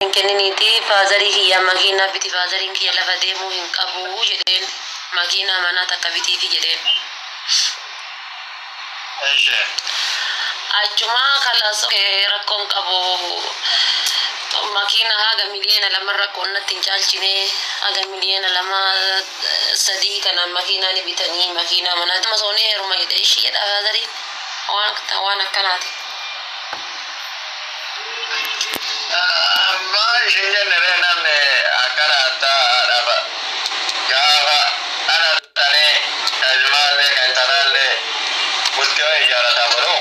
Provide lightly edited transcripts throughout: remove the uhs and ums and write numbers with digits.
Hin kenniniiti faazarii kiyyaa makiinaa biti, faazariin kiyya lafa deemuu hin qabu jedheen, makiinaa manaa takka bitiifi jedheen. Eshi. Achumaa kalaas rakkoon qabu, makiina haga 2 miliyoona rakkoon natti hin caalchine, haga 2 miliyoona 3 kana makiinaa ni bitanii, makiinaa manaa amma soonee heeruma jedhe. Ishii jedha faazariin waan akkanaati. Maal ishin jenne ree? Namni akkana dhaaba gaafa dhalatanii ilmaallee kan intalaallee bultii wayii ijaarrataa godhu.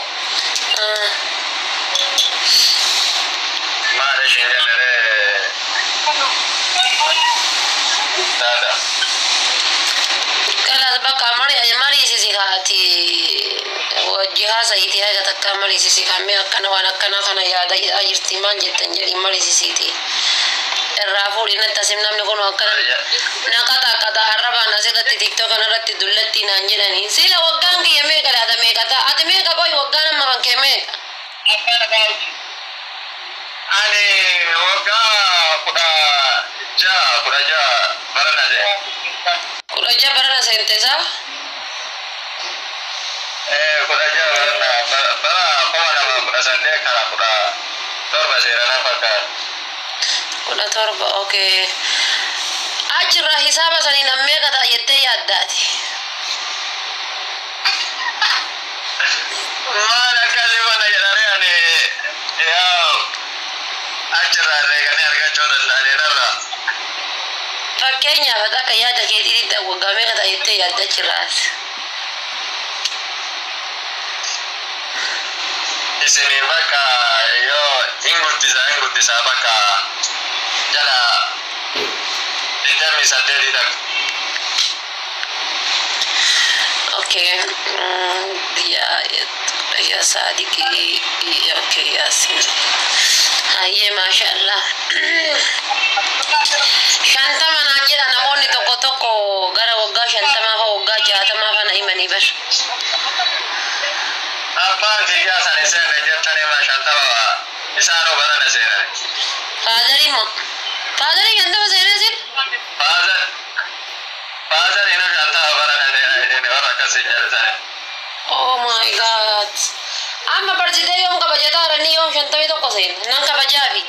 Maal ishin jenne ree taata? Kalaas bakka mariisisi kaati wajji haasa'iiti, haga takka mariisisi kaamee akkana waan akkanaa kana yaada jedhaa jirti, maal jettan jedhi mariisisiiti. Irraa fuudhi natti asim. Namni kun akkana na qaxaaqaxa arrabaan asirratti TikTok kanarratti dullatti naan jedhanii. Sila waggaan kiyya meeqa laata? Meeqa ta'a? Ati meeqa qoy? Waggaan amma kan kee meeqa? Ani waggaa 16, 16 barana jee. 16 barana seentesaa? 16 barana, bara 2018 kana 17 seerana fakkaata. 17, okay. Achirraa hisaaba saniin meeqa ta'a jettee yaaddaati? Maal akkasii mana jedhanii, ani yaa achirraa herreeganii argachuu danda'aniirra. Fakkeenyaaf akka yaada keetiitti waggaa meeqa ta'a jettee yaadda achirraas? Isin bakka yoo hin guddisaa hin guddisaa bakka jala 28 takka. Okay. Yaa yaa Saadiqii, okay, Yaasin. Hayyee, maasha Allah. 50 naan jedha namoonni tokko tokko, gara waggaa 50 fa waggaa 60 fa na himanii bar. Abbaan kiyyaa san seenne jettanii ma 50 isaanuu barana seenan. Faazarii moo? Faazarii 50 seenee sin? Faazar faazariin 50 barana seenan warra akkasii jedhani. Oh my God. Amma birthday yoom kabajataa jiranii, yoom 51 seena? Nan kabajaafi.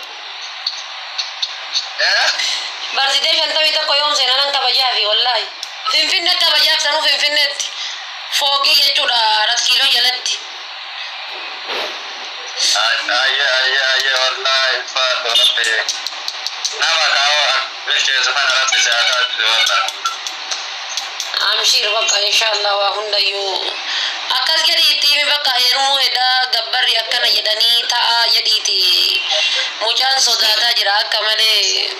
Eh? Birthday 51 yoom seena, nan kabajaafi wallaahi. Finfinneetti kabajaaf, sanuu Finfinneetti. Fooqii jechuudha, 4 kiiloo jalatti. Ayye ayye ayye, wallaahi ulfaadhu, rabbi nama kaa'oo bilcheessu kana rabbi si haa taasisu wallaahi. Amshiir, bakka inshallah waa hundayyuu akkas jedhi itti himi, bakka heerumuu hedhaa gabbarri akkana jedhanii ta'a jedhiiti. Mucaan sodaataa jira akka malee.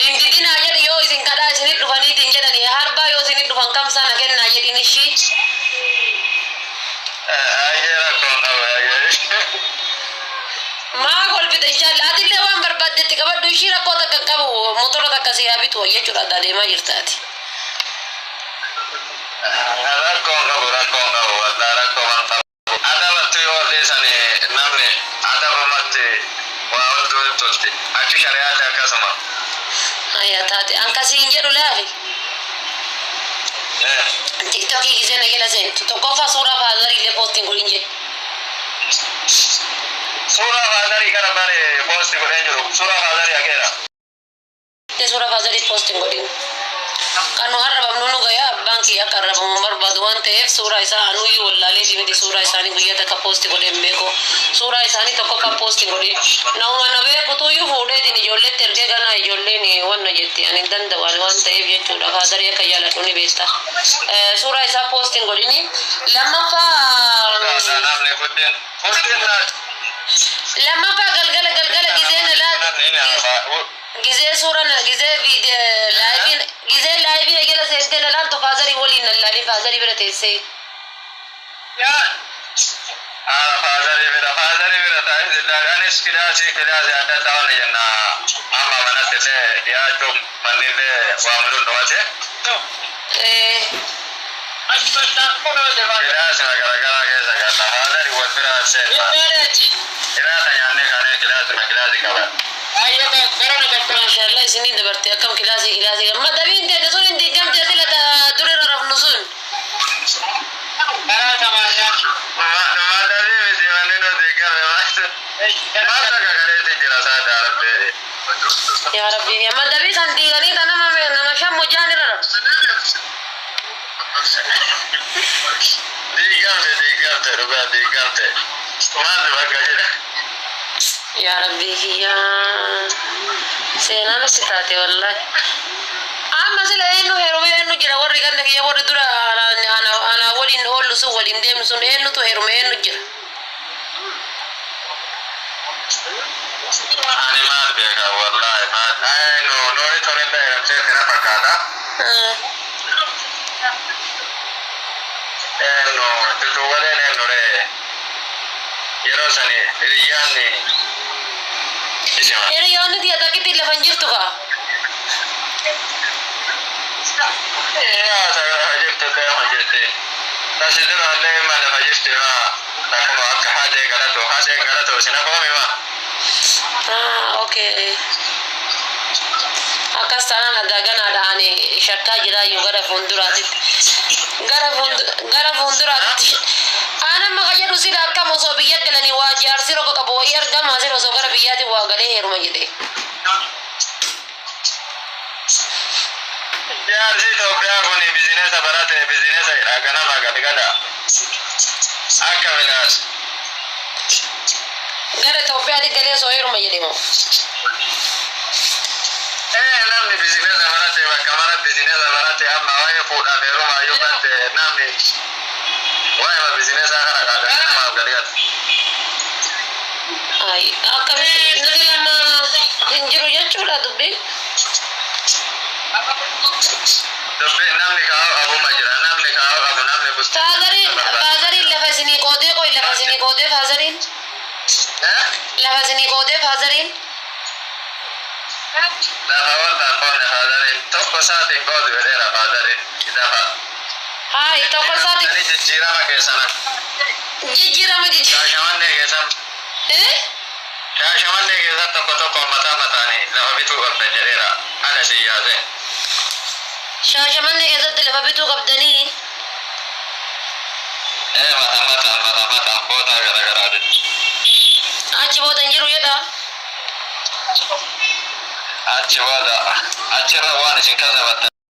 Hin didinaa jedhi, yoo isin kadhaa isinit dhufaniitiin jedhani harbaa, yoo isinit dhufan kamsaa na kennaa jedhin ishii. Ayyee, rakkoon qabu, ayyee. Maa kolfite? Inshallah atillee waan barbaaddetti qabadhu ishii, rakkoo takka hin qabu, motora takka si haa bitu jechuudha, adda adeemaa jirtaati. Rakkoon qabu, rakkoon qabu, wallaahi rakkoo kan qabu. Adabatti yoo dhiisani namni adabamatti waa hunduu hin tolti. Akki shari'aallee akkasuma. Hayya taate, an kasiin jedhu laafi. TikTokii gisee na jala seentu, tokkoffaa suuraa faazarii illee post hin godhin jedhe. Suuraa faazarii kana bare post godheen jiru. Suuraa faazarii akeera. Suuraa faazarii post hin godhin. Kan nu arrabamnu nu gaya, abbaan kiyya akka arrabamu barbaadu waan ta'eef suuraa isaa anuyyuu wallaalee miti, suuraa isaanii guyyaa takka post godhee hin beeku. Suuraa isaanii tokkoffaa post hin godhin. Nama na beekutuyyuu fuudheetiin ijoolleetti ergee, ganaa ijoolleen wanna jetti, ani hin danda'u ani waan ta'eef jechuudha. Faazarii akka jaaladhu ni beekta. Suuraa isaa post hin godhini. Lammaffaa Namni guddin guddin Lammaffaa galgala galgala gisee na laal gisee suura na gisee live gisee live jala seentee na laaltu, faazarii waliin na laalin, faazarii bira teessee. Faazarii bira taa'ee zillaalee, anis kilaasii kilaasii adda addaa waan jenna, amma manatti illee dhiyaachuu manni illee waa muduun dhumate. Kilaasima garagaraa keessa galla. Faadari wal biraa seenna. Iraata nyaannee kaanee kilaasima kilaasii qaba. Maashaallah, isinii dabarte. Akkam kilaasii kilaasii madabiin teete sun hin diigamte, asila dura irra rafnu sun. Madabii miti, manni nuti game maal takka kaleessi jira saa rabbee. Yaa Rabbi, madabii san diiganii ta nama shan mujaan irra rafu. Diigamte, diigamte, dhugaa diigamte. Maal bakka jedha. Yaa Rabbi kiyyaa, seenaa natti taate wallahi. Amma sila eenyu heerume, eenyu jira? Warri ganda kiyya, warri dura ana waliin oollu sun, waliin deemnu sun, eenyutu heerume, eenyu jira? Ani maal beeka wallahi, maal nu noori tolellee heerumtee na fakkaata. Eenyu tutuuwaleen, eenyu ree, yeroo sani hiriyyaan isima. Hiriyoonni tiyya takkitti lafa hin jirtu kaa. Yaa lafa jirtu deema jirti. Tasi duraallee ima lafa jirti maa akkuma akka haadee galatoo, haadee galatoo sina koome maa. Ah, okay. Akkas taanaan addaa ganaadha, ani shakkaa jiraayyuu gara fuulduraatitti. Gara fuulduraatitti. Aanan maka jedhu sila akkam osoo biyya galanii waa jaarsi roga qabu wayii argama, sila osoo gara biyyaatiin waa galee heeruma jedhe. Jaarsi Itoophiyaa kun bizinesa barate, bizinesa jedha ganama galgala. Akka minaas. Gara Itoophiyaatti galee osoo heeruma jedhe moo. Ee, namni bizinesa barate bakka mara bizinesa barate, amma waa'ee fuudhaaf heerumaa yoo batte, namni waa'ee bizinesa kana ganamaaf galgala. Ay, akkamitti nuti lama hin jiru jechuudha dubbiin. Dubbi namni kaa'u qabuma jira, namni kaa'u qabu, namni bultii. Faazariin lafa isinii qoodee, qoy, lafa isinii qoodee faazariin? Eh? Lafa isinii qoodee faazariin? Lafa wallaan qoodne, faazariin tokko isaatiin qoodu jedheera faazariin lafa. Haay, tokko isaati. Ani jijjiirama keessan Jijjiirama jijjiirama. Shaashamannee keessan Eh? Shaashamannee keessan tokko tokko mataa mataanii lafa bituu qabdan jedheera. Ana si yaase. Shaashamannee keessatti lafa bituu qabdanii. Ee, mataa mataan, mataa mataan, bootaa garagaraati. Achi booda hin jiru jedha. Achi booda achirra waan isin kasabattan.